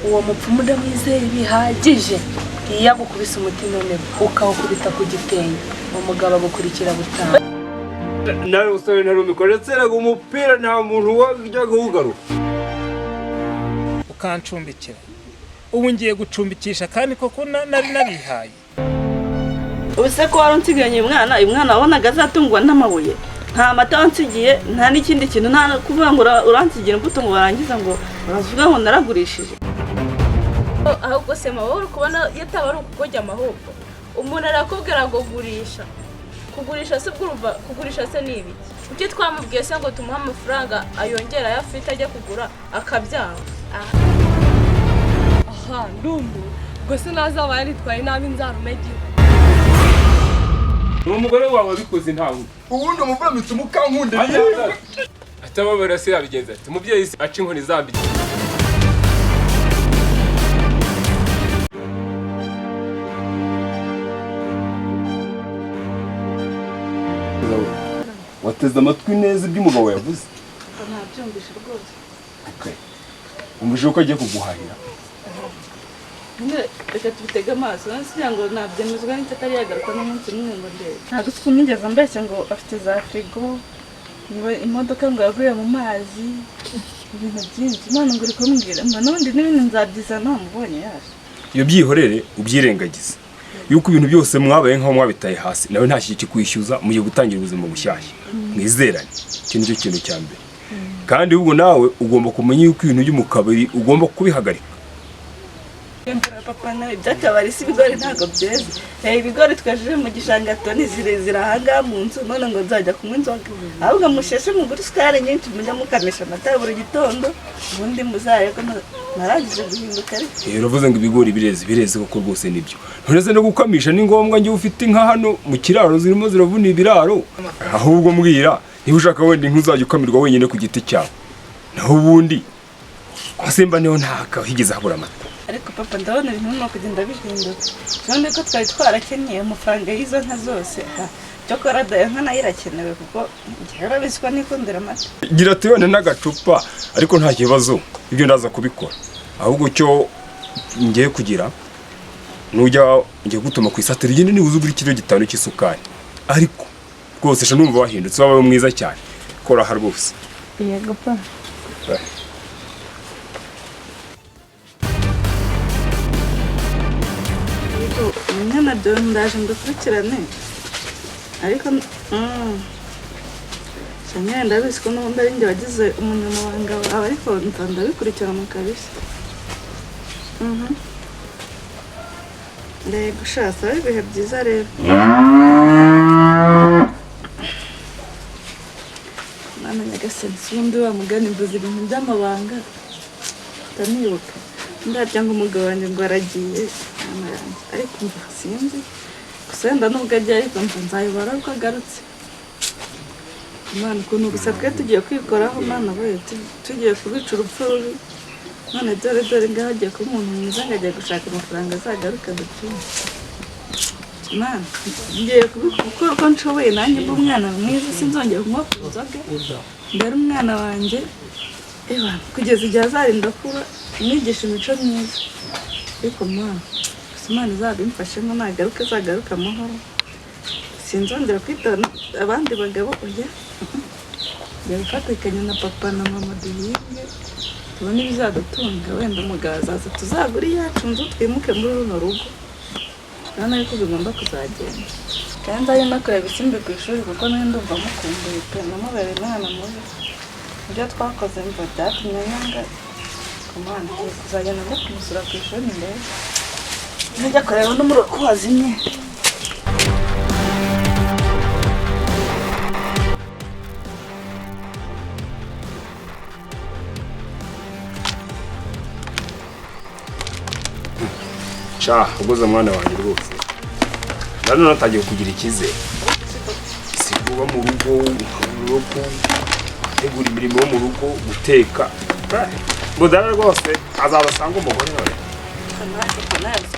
Uwo mupfumu ndamwizeye bihagije. Iyo agukubise umuti noneho ukawukubita ku gitenge, umugabo agukurikira butanu. Nawe musore, ntarumikora, ndetse umupira nta muntu wajyaga uwugaruka. Ukancumbikira, ubu ngiye gucumbikisha kandi koko nari nabihaye. Ubu se ko wari unsiganye umwana, uyu mwana wabonaga azatungwa n'amabuye? Nta mata wansigiye, nta n'ikindi kintu, nta no kuvuga ngo uransigira imbuto ngo warangiza ngo uravuga ngo naragurishije. Ahubwo se mama, uri kubona iyo ataba ari ukugorya amahubwo umuntu arakubwira ngo gurisha, kugurisha se ubwo urumva kugurisha se ni ibiki? Kuki twamubwiye se ngo tumuhe amafaranga ayongera ayo afite ajya kugura akabyanga? Aha ndumva ubwo se nazaba yaritwaye nabi nzarumegiwe. Ni umugore wawe wabikoze, ntawe. Ubundi umuvuramitsi mukankunda. Atababara se yabigenza ati umubyeyi se aca inkoni zambye. Wateze amatwi neza ibyo umugabo yavuze? Ntabyumvise rwose. Okay. Umvise ko agiye kuguhahira? Nyine reka tubitege amaso, nsigira ngo nabyemezwa n'icyo atari yagaruka n'umunsi n'umwe ngo ndebe. Ntabwo uzi ukuntu nigeze mbeshya ngo afite za firigo, ngo imodoka ngo yaguye mu mazi, ibintu byinshi. Imana ngo uri kumbwira mba n'ubundi n'ibindi nzabyiza namubonye yaje. Iyo byihorere, ubyirengagize yuko ibintu byose mwabaye nk'aho mwabitaye hasi. Nawe nta kintu kikwishyuza, mugiye gutangira ubuzima bushyashya mwizerane. Icyo nicyo kintu cya mbere. Kandi ubwo nawe ugomba kumenya yuko ibintu byo mu kabari ugomba kubihagarika. Papa, nawe iby'akabari si ibigori ntabwo byeze. Ibigori twejeje mu gishanga toni zirezire ahangaha mu nzu, none ngo nzajya kunywa inzoga? Ahubwo musheshe mugure isukari nyinshi, mujya mukamisha amata buri gitondo, ubundi muzaye ko narangije guhinduka ariko. Uravuze ngo ibigori bireze, bireze koko rwose nibyo. Ntureze no gukamisha ni ngombwa, njye ufite inka hano mu kiraro zirimo ziravuna ibiraro. Ahubwo mbwira niba ushaka wenda inka uzajya ukamirwa wenyine ku giti cyawe, naho ubundi kwa Simba niho nta higeze habura amata. Ariko papa, ndabona ibintu birimo kugenda bihinduka. Urabona ko twari twarakenyeye amafaranga y'izo nka zose. Ha, cyokora dayo nka nayo irakenewe, kuko njyewe urabizi ko nikundira amata. Gira ati wenda n'agacupa, ariko nta kibazo, ibyo ndaza kubikora. Ahubwo cyo ngiye kugira nujya ngiye gutuma ku isatire, ugende nibuze ugura ikiro 5 cy'isukari. Ariko rwose sha, numva wahindutse, wabaye mwiza cyane. Kora aha rwose. Yego pa. Bye. Bimwe nabyo ndaje mbikurikirane, ariko sha nyine ndabizi ko n'ubundi ari njye wagize umunyamabanga wawe, ariko ndabikurikirana kabisa. Ndego sha, saba ibihe byiza rero. Mwana nyagasani, si ubundi wa mugani mvuze ibintu by'amabanga ndanibuka ndarya ngo umugabo wanjye ngo aragiye. Mama yanjye, ariko mva sinzi gusa, wenda nubwo agiye ariko mva nzayibara ko agarutse. Imana, ukuntu gusa twe tugiye kwikoraho. Mana we, tugiye kubica urupfu rubi. None dore dore ngaho agiye kuba umuntu mwiza, ngo agiye gushaka amafaranga azagaruka dutuye. Mana, ngiye gukora uko nshoboye nanjye mbe umwana mwiza, sinzongera kunywa ku nzoga, mbere umwana wanjye ewa kugeza igihe azarinda kuba umwigisha imico myiza. Ariko Mana, gusa Imana izabimfashemo, nagaruka azagaruka amahoro, sinzongera kwita abandi bagabo, oya. Ngiye gufatikanya na papa na mama duhinge, tubone ibizadutunga. Wenda umugabo azaza tuzagure iyacu nzu, twimuke muri runo rugo. Urabona yuko bigomba kuzagenda. Kandi nzajya nakureba Isimbi ku ishuri, kuko nawe ndumva mukumbuye pe. Namubereye umwana mubi, ibyo twakoze mva byatumye nyanga. Kumana ngiye kuzagenda njya kumusura ku ishuri mbere njya kureba n'umuriro ko wazimye. Sha ugoze mwana wanjye rwose, nanone natangiye kugira icyizere. Si kuba mu rugo, rugo gutegura imirimo yo mu rugo, guteka budara rwose, azaza asanga umugore we.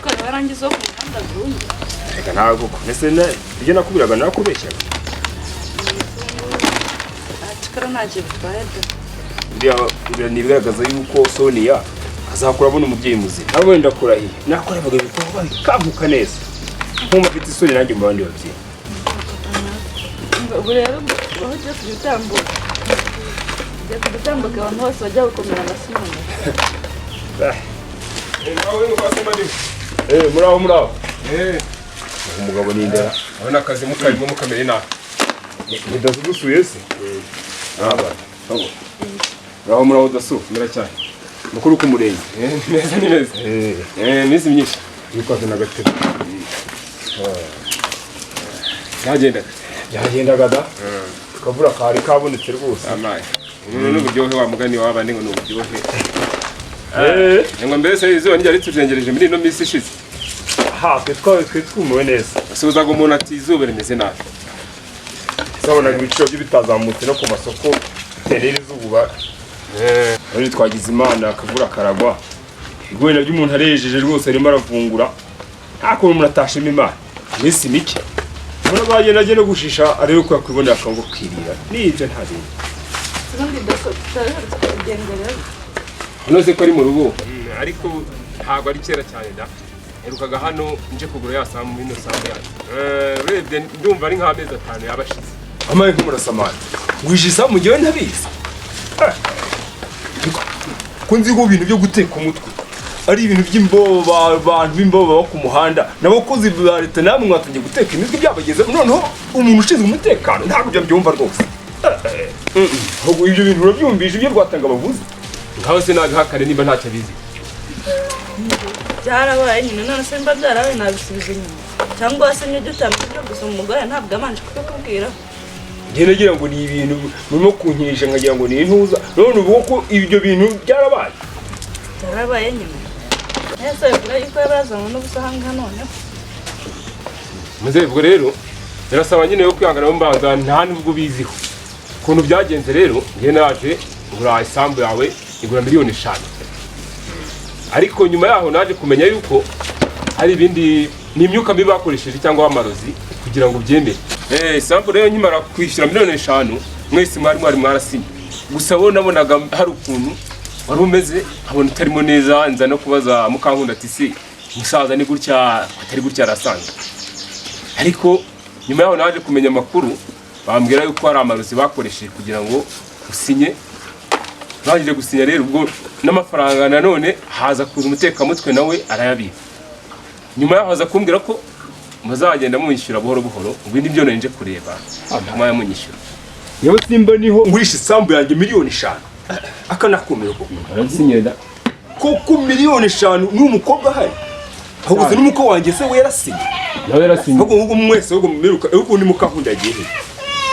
Ko warangiza wo ku muhanda burundu. Reka nawe koko, mbese ibyo nakubwiraga narakubeshyaga? Cyakora ntacyo bitwaye da. Biriya ni ibigaragaza yuko Sonia Azakura abona umubyeyi muzima. Nawe wenda kurahiye, nakorebaga ibikorwa bikanguka neza, nkumva afite isoni nanjye mu bandi babyeyi. Ubu rero aho ugiye kujya utambuka, ugiye kujya utambuka, abantu bose bajya gukomera amashyi mu ntoki. Muraho, muraho. Umugabo ni indera. Urabona akazi mukarimo mukamera nabi. Ni daso dusuye se? Muraho, muraho daso. Muracyane. Mukuru ku murenge. Neza, ni neza. Iminsi myinshi. Yikoze na gatebe. Byagendaga. Byagendaga da. Akavura kari kabonetse rwose. Amaye. Ubu ni uburyohe, wa mugani w'abandi ngo ni uburyohe. Ngo mbese izuba ntiryari ritujengereje muri ino minsi ishize? Ha, twe twawe twe twumiwe neza. Asuhuzaga umuntu ati izuba rimeze nabi. Zabonaga ibiciro byo bitazamutse no ku masoko bitewe n'izuba. Rero twagize Imana akavura karagwa. Ibigori nabyo umuntu arejeje rwose, arimo aravungura. Nta kuntu umuntu atashima Imana. Iminsi mike. Umuntu azagenda ajye no gushisha arebe ko yakwibonera akango kirira. Nibyo, nta bindi. Ubundi daso tutaherutse kugendera. Unoze ko ari mu rugo. Ariko ntabwo ari kera cyane da. Herukaga hano nje kugura ya sambu, ino sambu yacu. Urebye ndumva ari nk'amezi 5 yaba ashize. Amaye nk'umurasamani. Ngwije isambu njyewe ntabizi. Ariko ko nzi ko ibintu byo guteka umutwe ari ibintu by'imbobo, abantu b'imbobo baba ku muhanda n'abakozi ba leta, namwe mwatangiye guteka imitwe byabagezemo, noneho umuntu ushinzwe umutekano, ntabwo ibyo mbyumva rwose. Ahubwo ibyo bintu urabyumvisha ibyo rwatanga bavuze? Nkaho se nabihakane niba ntacyo abizi? Byarabaye nyine, none se mba byarabaye nabisubiza inyuma? Cyangwa se nibyo utamenya gusa, umugore ntabwo abanje kubikubwira. Njye nagira ngo ni ibintu murimo kunkinisha, nkagira ngo ni intuza, none ubu ko ibyo bintu byarabaye. Byarabaye nyine, ese bivuga yuko yabazanywe n'ubusa aha ngaha noneho? Muzehe, ubwo rero birasaba nyine yo kwihangana, mbanza nta nubwo ubiziho ukuntu byagenze. Rero njye naje ngura isambu yawe, igura miliyoni 5, ariko nyuma yaho naje kumenya yuko hari ibindi, ni imyuka mibi bakoresheje cyangwa amarozi kugira ngo ubyemere. Isambu rero nkimara kwishyura miliyoni 5, mwese mwari mwarasinye, gusa wowe nabonaga hari ukuntu wari umeze, nkabona utarimo neza, nza no kubaza Mukankunda ati: "Si musaza ni gutya, atari gutya arasanzwe?" Ariko nyuma yaho naje kumenya amakuru, bambwira yuko hari amarozi bakoresheje kugira ngo usinye. Barangije gusinya rero, ubwo n'amafaranga nanone haza kuza umutekamutwe nawe arayabika. Nyuma yaho haza kumbwira ko muzagenda munyishyura buhoro buhoro. Ubu nibyo nari nje kureba mwaya munyishyura. Yewe, simba niho ngurisha isambu yanjye miliyoni 5, akanakumira koko. Aransinyira. Koko miliyoni 5 n'umukobwa ahari, ahubwo se n'umukobwa wanjye se we yarasinye? Nawe yarasinye. Ahubwo mwese, ahubwo mwiruka, ahubwo ni Mukankunda yagiye hehe?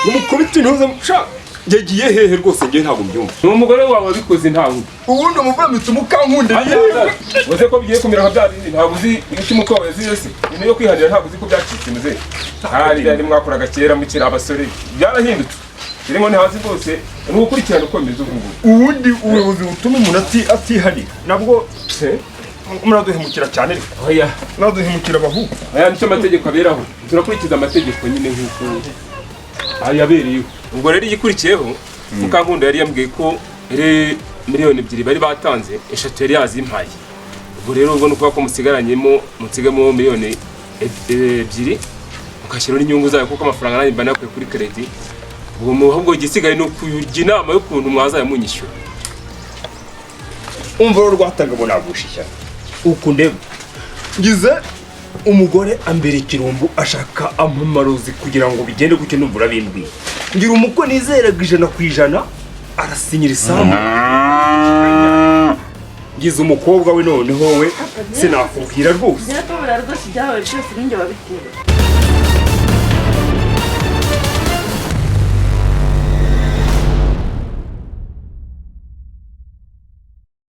Umukubita intuza sha, yagiye hehe rwose? Njye ntabwo mbyumva. Ni umugore wawe wabikoze, nta wundi. Ubundi umuvura mpita umukankunda. Uze ko bigiye kumera nka bya bindi, ntabwo uzi icyo umukobwa wawe yazize se? Ibintu yo kwihanira, ntabwo uzi ko byacitse muzehe? Hari byari mwakoraga kera mukiri abasore, byarahindutse. Rero ngo ntihazi rwose, ni ugukurikirana uko bimeze ubu ngubu. Ubundi ubuyobozi butuma umuntu atihanira nabwo muraduhemukira cyane ariko. Oya. Muraduhemukira abahungu. Aya nicyo amategeko aberaho, turakurikiza amategeko nyine nk'uko yabereyeho. Ubwo rero igikurikiyeho, Mukankunda yari yambwiye ko yari miliyoni 2 bari batanze, 3 yari yazimpaye. Ubwo rero ubwo ni ukuvuga ko musigaranyemo, musigamo miliyoni 2, mukashyiraho n'inyungu zayo, kuko amafaranga nanjye mba nakuye kuri crédit. Ubwo ahubwo igisigaye ni ukujya inama y'ukuntu mwazajya munyishyura. Umva rero rwatanga, ngo nagusha ishyano uku ndeba, ngize umugore ambera ikirumbu, ashaka amarozi kugira ngo bigende gutyo. Numva urabimbwiye, ngira umukwe nizeraga 100%, arasinyira isambu, ngize umukobwa we noneho we sinakubwira rwose. Byatubura rwose, ibyabaye byose ninjye wabitewe.